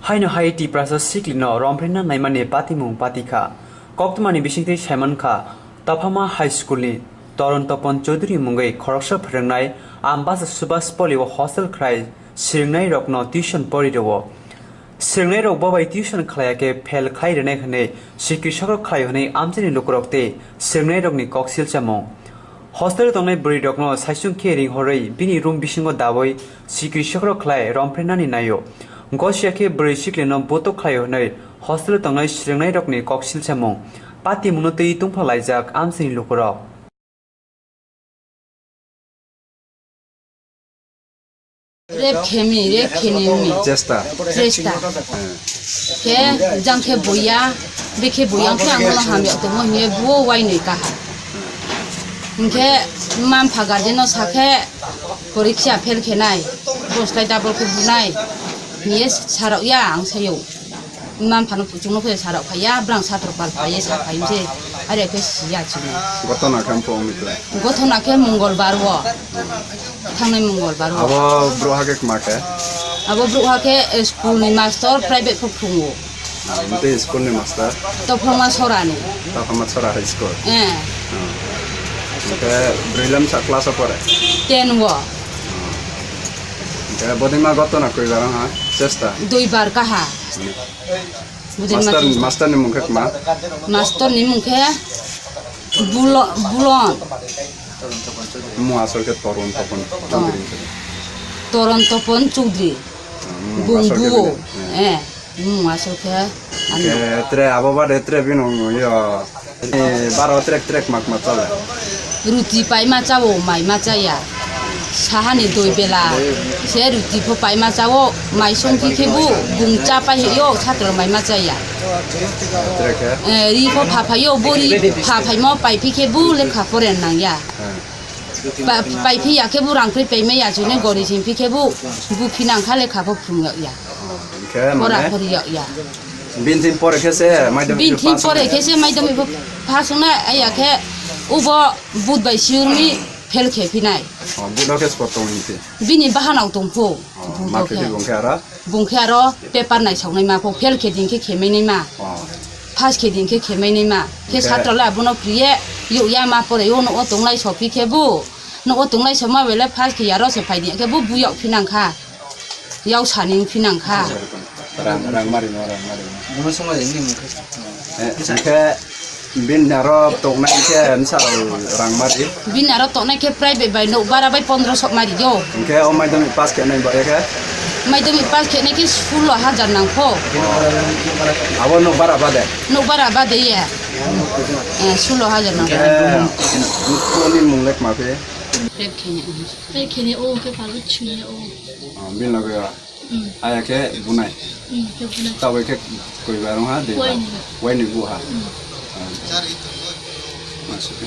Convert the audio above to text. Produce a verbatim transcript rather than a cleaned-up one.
Haino hai Tiprasa siklino romphrenna naimani patimung patikha. Koktwmani bisingtwi saimankha, Taphama High School ni Toron Topon Chaudhury mungwi khoroksa phwrwngnai Ambasa Subhas Poly o hostel khlai swrwngnairokno tuition pori rwo. Swrwngnairok bo bai tuition khlaiya khe fail khlai rwnai hwnwi sikri sokro khlai hwnwi amchaini lukurok tei swrwngnairokni koksil chamung. Hostel tongnai bwrwirokno saisung khe ring horwi bini room bisingo dawi sikri sokro khlai romphrenani naio. Gosiya khe bwrwi siklino butuk khlaio hwnwi hostel tongnai swrwngnairokni koksil chamung. Patimungno twi tungphla laijak amchaini lukurok. Rep khemi, rep kheni umi. Chesta. Chesta. Eh. Khe jang khe boya, bekhe boya khe ang no hamya tomo hiye buo wainwi kaha. Hinkhe mampha guardian no sakhe poriksa fail khenai, boslai double khe bunai, hiye sarok ya ang sayo. Mma mphano chwngno phai sarok phaiya, brang satro pal phaiye sa phaimse, are khe siya chini. Gotona khe phone ni khlai. Gotona khe Mongolbar o. Thangnai Mongolbar o. Abo bro ha khe kma khe? Abo bro ha khe, eh, school ni master, private khe phungo. Ah, mte school ni master? Tophoma Sorani. Tophoma Sora High School. Eh. Hmm. Oke, brilliant sa class o pore? Ten o. Hmm. Oke, bodima gotona koi barang ha? Chesta? Dui bar kaha. Hmm. Budin master, master. Master ni mung khe kma? Master ni mung khe Bulo-, Bulon. Mung asol khe Toron Topon Chowdhury. Toron Topon Chowdhury. Hmm, mung asol khe bini. Eh, mung asol khe. Khe tre abo bade tre bini yo. Eh, baro trek trek mak mak chale. Ruti paima chao, mai ma chaya. Sahani doi bela. Se ruti pho paima chao, mai songphi khe bu, bung cha pai yo, satro mai ma chaya. Trek he? Eh, ri pho pha phaio, bo ri pha phaimo pai phi khe bu, lekha poren nangya. He. Pa-, pai phi ya khe bu rang pri paima ya chune gori sing phi khe bu, bu phi nang kha lekha pho phung ya. Hingkhe pora mane phori ya ya. Bini thing pore khe se madhyamik pass wngnai. Bini thing pore khe se madhyamik bo pass wngnai, aya khe ubo but bai siyurmi fail khe phinai. Oh, but o khe spot tong hinti. Bini bahanao tong pho. Oh, bung ma khe khe. Bung khe aro? Bung khe aro paper nai sawnai ma pho, fail khe din khe khemai nai ma. Oh. Pass khe din khe khemai nai ma. Khe okay. Satro la bono priye, yo ya ma pore yo no o tong lai sophi khe bu. No o tong lai soma bele pass khe ya ro se phai din khe bu buyok phinang kha. Yau sani wngphi nang kha. Rang, rang mari no, rang mari no. Bono songma jeng ni mungkha. Eh, hingkhe bini aro toknai khe nsa rang mari. Bini aro toknai khe private bai nok bara bai pondro sok mari yo. Hingkhe o madhyamik pass khe nai ba khe? Madhyamik pass khe nai khe sullo hajar nang kho. Abo nok bara bade? Nok bara bade ye. Eh, sullo hajar nang kho. Hingkhe nokni mung le kma phi? Rep kheni. Rep kheni o khe phalwi chini o. Oh, bini loge o. Hmm. Aya khe bunai. Hmm, khe bunai. Tabuk khe koi bai rong ha, dui ha. Waini. Waini bu ha. Hmm. Oh. Masuk.